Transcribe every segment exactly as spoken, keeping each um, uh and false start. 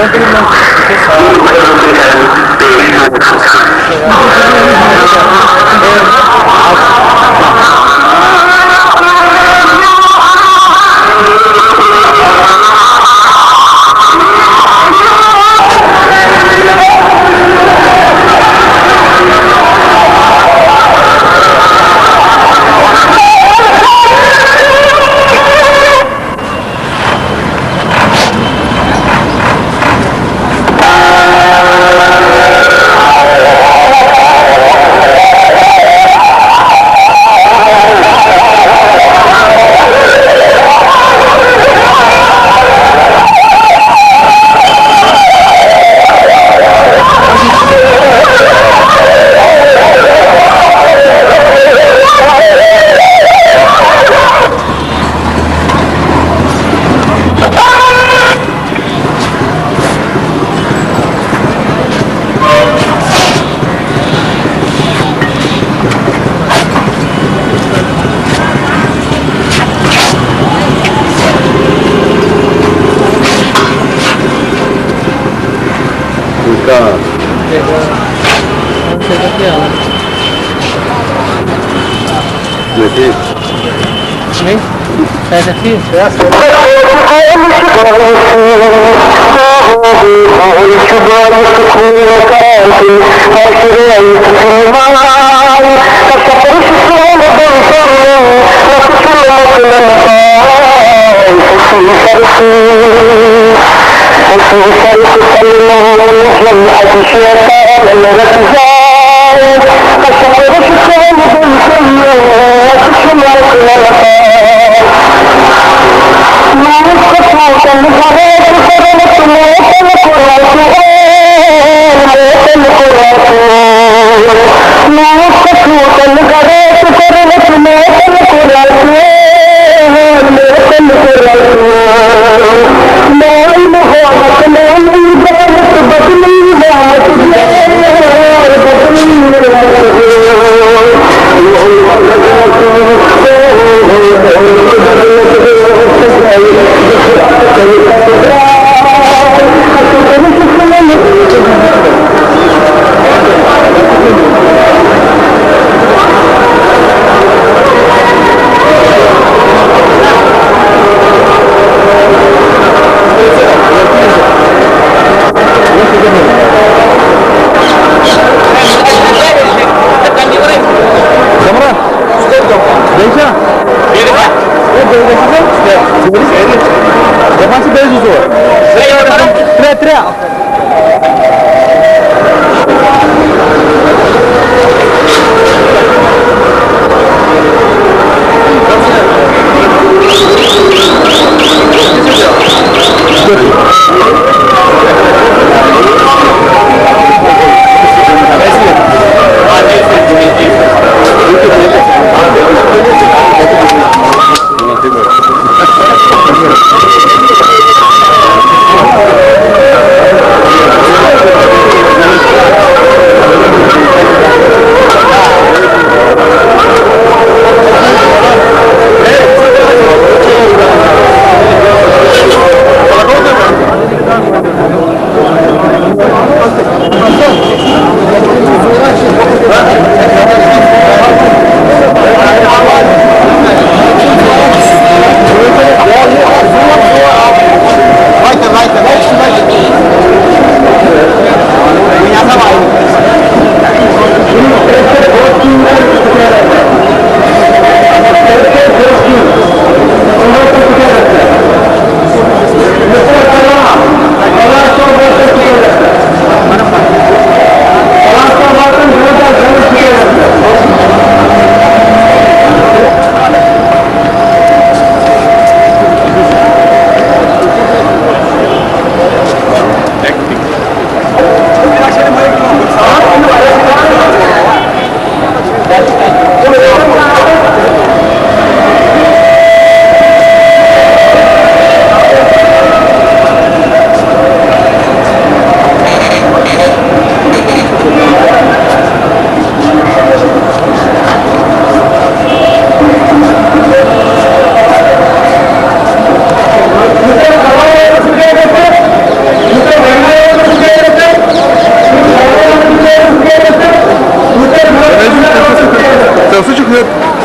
Ka? Meti. Ni? Saya dah clear. سمرا، بیٚیہِ چھا؟ ہے، بیٚیہِ گژھِ نا؟ دَپان چھِ بیٚیہِ زٕ ژور۔ ترٛےٚ، ترٛےٚ۔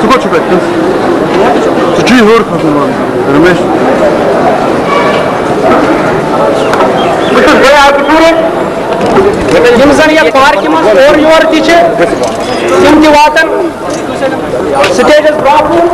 ژٕ کوٚت چھُکھ اَتہِ؟ ژٕ چھُے ہیوٚر کھسُن وَن، رمیش۔ یِم زَن یَتھ پارکہِ منٛز اورٕ یور تہِ چھِ، تِم تہِ واتَن سٹیجَس برٛونٛہہ کُن۔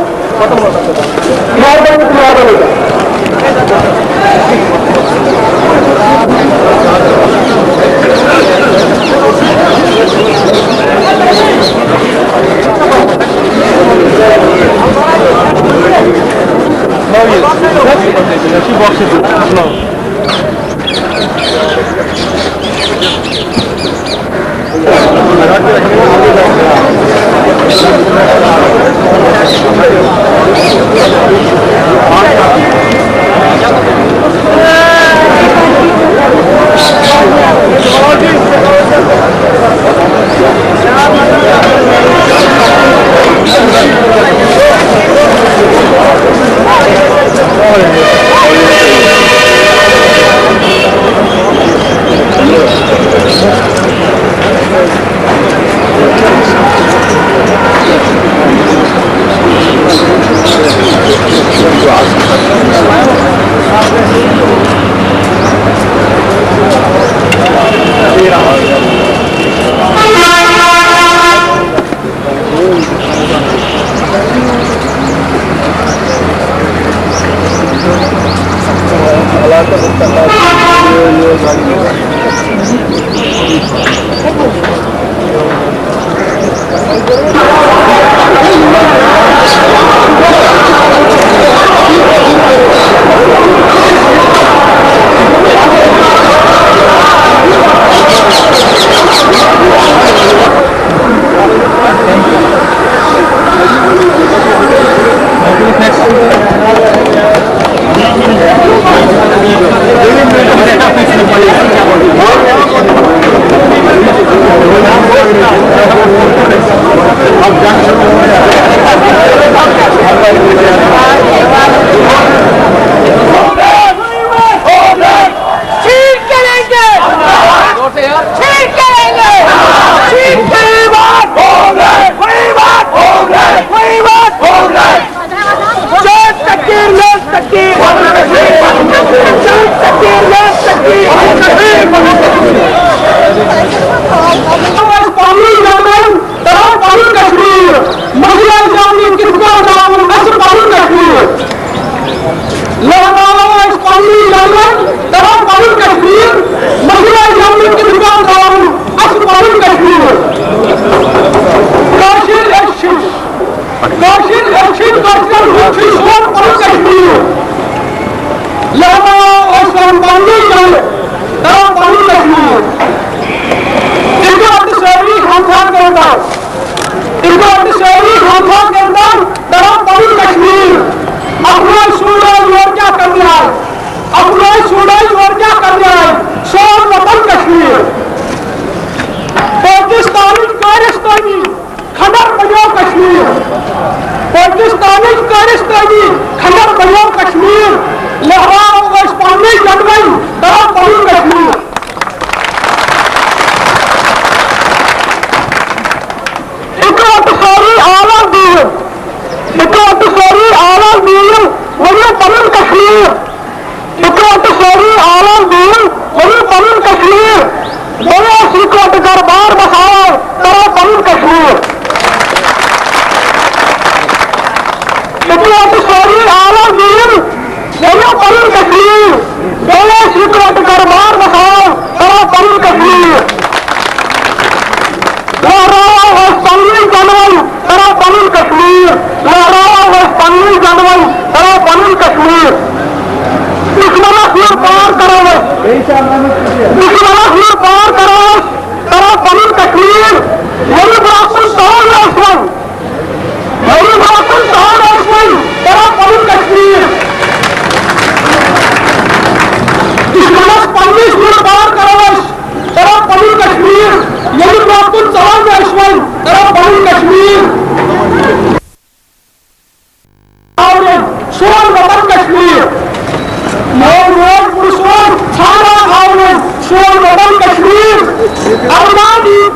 ٹھیک کریں گے، ٹھیک کریں گے، ٹھیک کریں گے۔ جان تکبیر، لال تکبیر۔ جان تکبیر، لال تکبیر۔ پنُن وطن، ترو پنُن کشمیر۔ مہراج جامنی کِتھ پٲٹھۍ ترٛاوُن اَسہِ پنُن کشمیر؟ لہراوو أسۍ پنُن وطن، ترو پنُن کشمیر۔ مہراج جامنی کِتھ پٲٹھۍ ترٛاوُن اَسہِ پنُن کشمیر؟ کٲشِر أسۍ چھِ کٲشِر، أسۍ چھِ کٲشرٮ۪ن ہُنٛد چھُ سون پنُن کشمیر۔ لہراوو أسۍ وۄنۍ پننُے جنٛگ، کرو پنُن کشمیر۔ اِکوٹہٕ سٲری ہمتھا کٔرۍتو، اِکوٹہٕ سٲری ہمتھا کٔرۍتو، کرو پنُن کشمیر۔ اَکُے سوٗنچ یور کیٛاہ کرنہِ آے، اَکُے سوٗنچ یور کیٛاہ کرنہِ آے، سون وطن کشمیر۔ پٲکِستانٕچ کٲرِستٲنی کھنڈر بنیو کشمیر۔ پٲکِستانٕچ کٲرِستٲنی کھنڈر بنیو کشمیر۔ لہراوو أسۍ پننُے جنٛڈٕ وۄنۍ، کرو پنُن کشمیر۔ اِکوٹہٕ سٲری آواز دِیِو، اِکوٹہٕ سٲری آواز دِیِو، ؤنِو پنُن کشمیر۔ اِکوٹہٕ سٲری آواز دِیِو، ؤنِو پنُن کشمیر۔ بیٚیہِ ٲسۍ اِکوٹہٕ دربار بساوان، کرو پنُن کشمیر۔ اِکوٹہٕ سٲری آواز دِیِو، ؤنِو پنُن کشمیر۔ بیٚیہِ ٲسۍ اِکوٹہٕ دربار بساوان، کرو پنُن کشمیر۔ لہراوو أسۍ پننُے جنٛڈٕ وۄنۍ، کرو پنُن کشمیر۔ لہراوو أسۍ پننُے جنٛڈٕ وۄنۍ، کرو پنُن کشمیر۔ دُشمنس نہٕ پار کرو أسۍ، دُشمنس نہٕ پار کرو أسۍ، کرو پنُن کشمیر۔ ییٚلہِ برٛونٛہہ کُن ژلو نہٕ أسۍ وۄنۍ، ییٚلہِ برٛونٛہہ کُن ژلو نہٕ أسۍ وۄنۍ، کرو پنُن کشمیر۔ دُشمنس پننِس نہٕ پار کرو أسۍ، کرو پنُن کشمیر۔ ییٚلہِ برٛونٛہہ کُن ژلو نہٕ أسۍ وۄنۍ، کرو پنُن کشمیر۔ آورٮ۪ن، سون وطن کشمیر۔ مول موج پُرسون ژھانڈان آورٮ۪ن، سون وطن کشمیر۔ ارمان یی،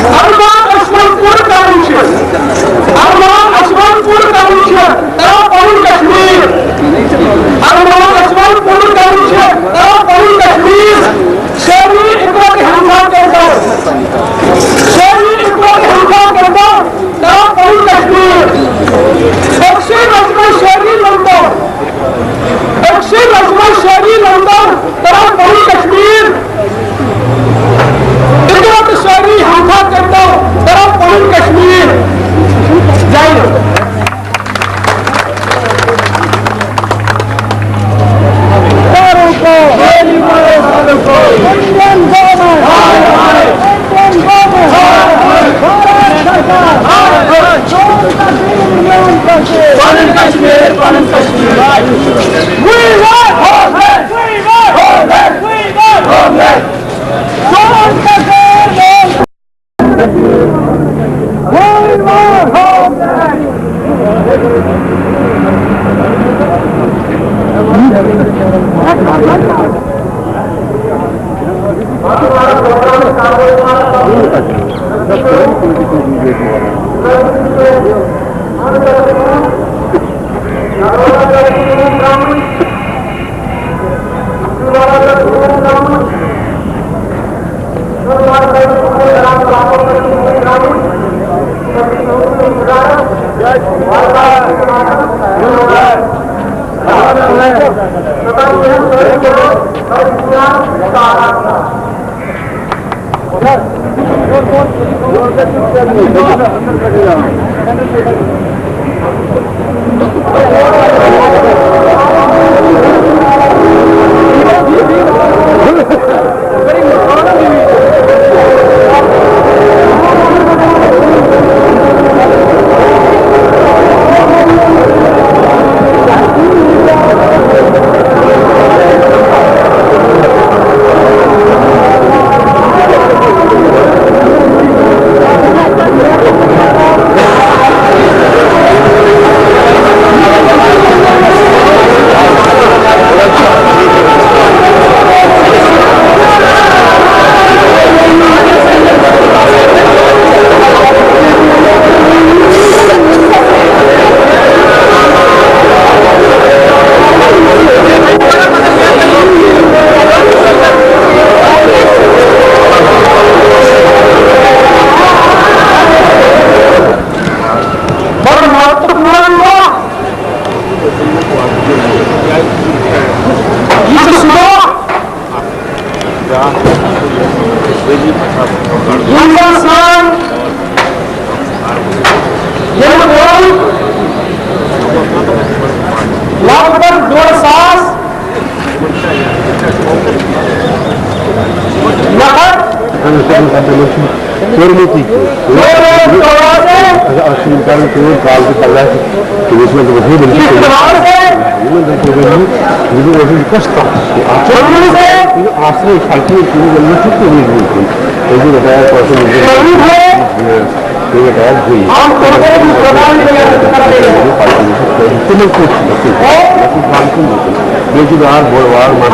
ارمان أسۍ وۄنۍ پوٗرٕ کرٕنۍ چھِ۔ بڑٕ مہتوپورن دۄہ۔ یہِ چھُ سُہ دۄہ، ییٚمہِ دۄہ سٲنۍ ییٚمہِ برونٛہہ لگ بگ ڈۄڈ ساس نفر کوٚرمُت یہِ۔ اَسہِ آسہِ یِم کَرٕنۍ کٲم، کالہٕ تہٕ پَگاہ تہِ۔ تٔمِس ووٚن دوٚپُن، "ہے، ؤلِو تُہۍ کٔرِو۔" یِمَن دوٚپ، "تُہۍ ؤلِو، یہِ گوٚو اوسُس کۄس کَتھ چھِ؟ اَتھ چھُ آسرَے فقیٖر، تٔمِس ووٚن، مےٚ چھُ تٔمِس ووٚنمُت۔ تٔمۍ ووٚن، رِٹایَر پٔرسَن، تٔمۍ رِٹایَر گٔیہِ۔" تِمَن کوٚت چھُ گژھُن؟ مےٚ چھُ گامہٕ کُن وَسُن۔ بیٚیہِ چھُ بیٛاکھ بوٚڑ بار مسلہٕ۔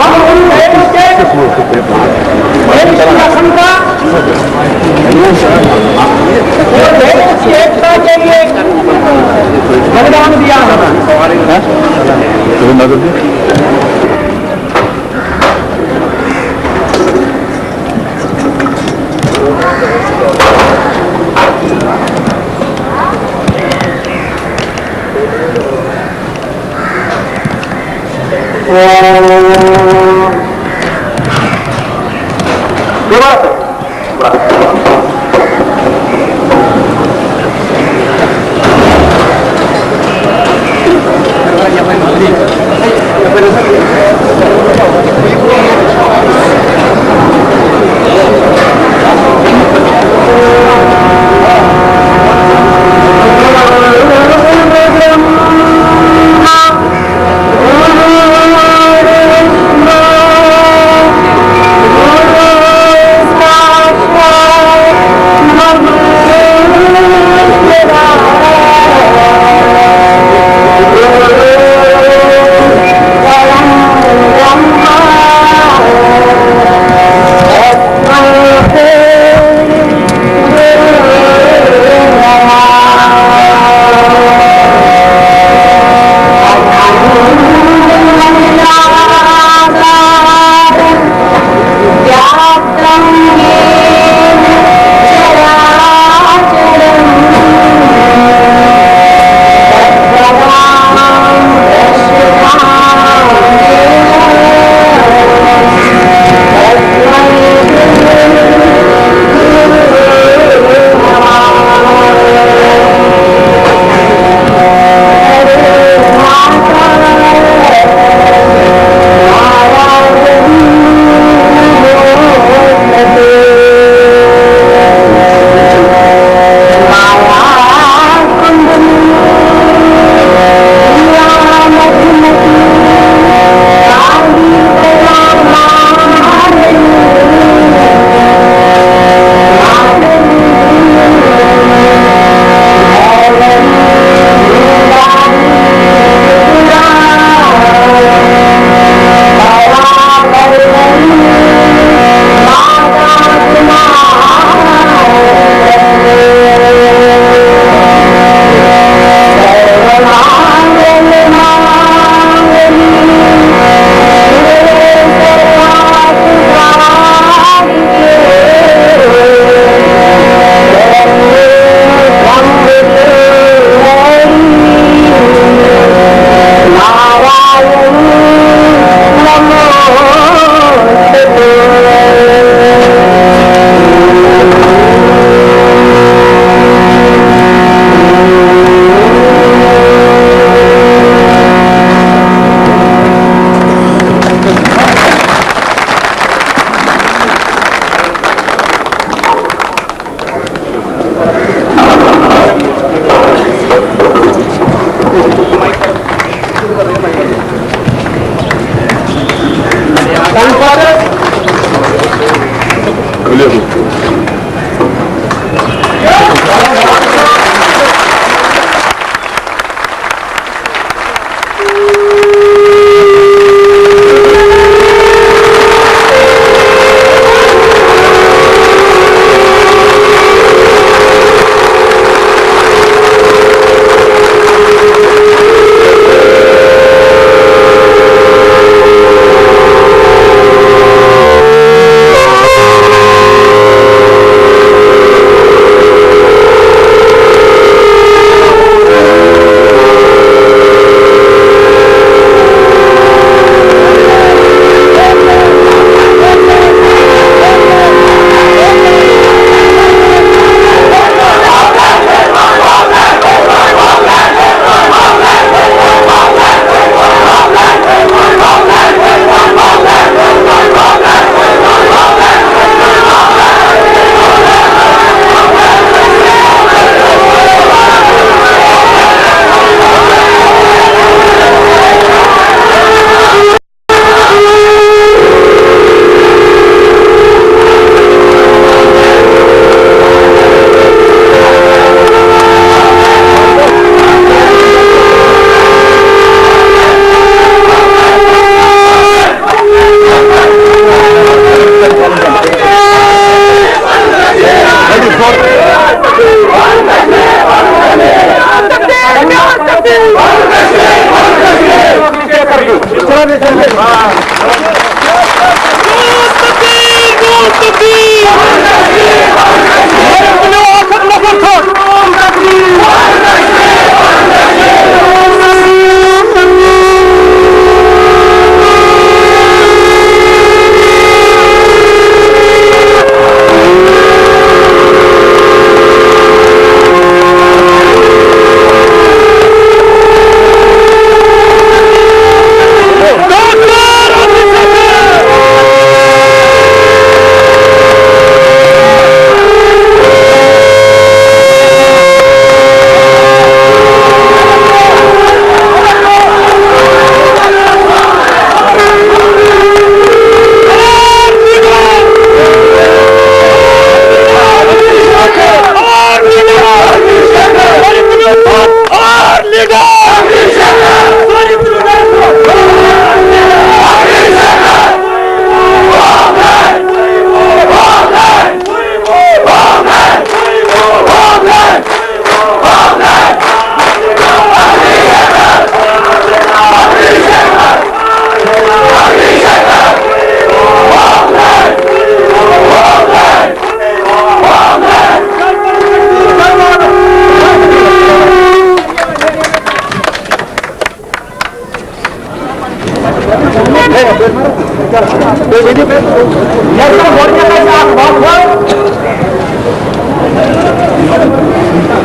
ییٚلہِ زَن گۄڈٕنٮ۪تھ اَسہِ اَکھ وَتھ وَتھ،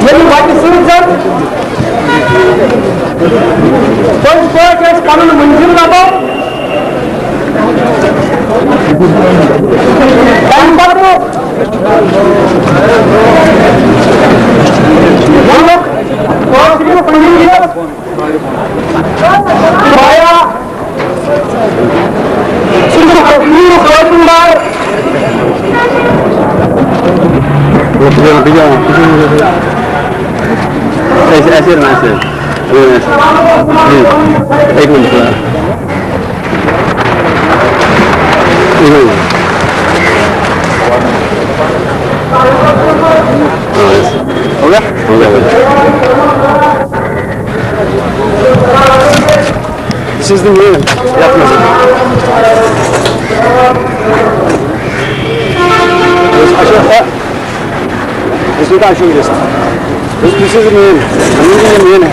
ییٚلہِ وَتہِ سۭتۍ زَن پٔزۍ پٲٹھۍ أسۍ پَنُن مٔنزِل لَبو، تَمہِ پَتہٕ ووٚنُکھ کٲشرِ پنٛجٲبی بایا، سُہ چھُ کشمیٖرُک روزَندار۔ ایسے، ایسے رہنا، ایسے۔ ایسے۔ جی۔ ایک منٹ، سر۔ ایک منٹ۔ ہاں، ایسے۔ ہو گیا؟ ہو گیا، ہو گیا۔ This is the main. یَتھ منٛز۔ اچھا، اچھا۔ This is the main. This is the main.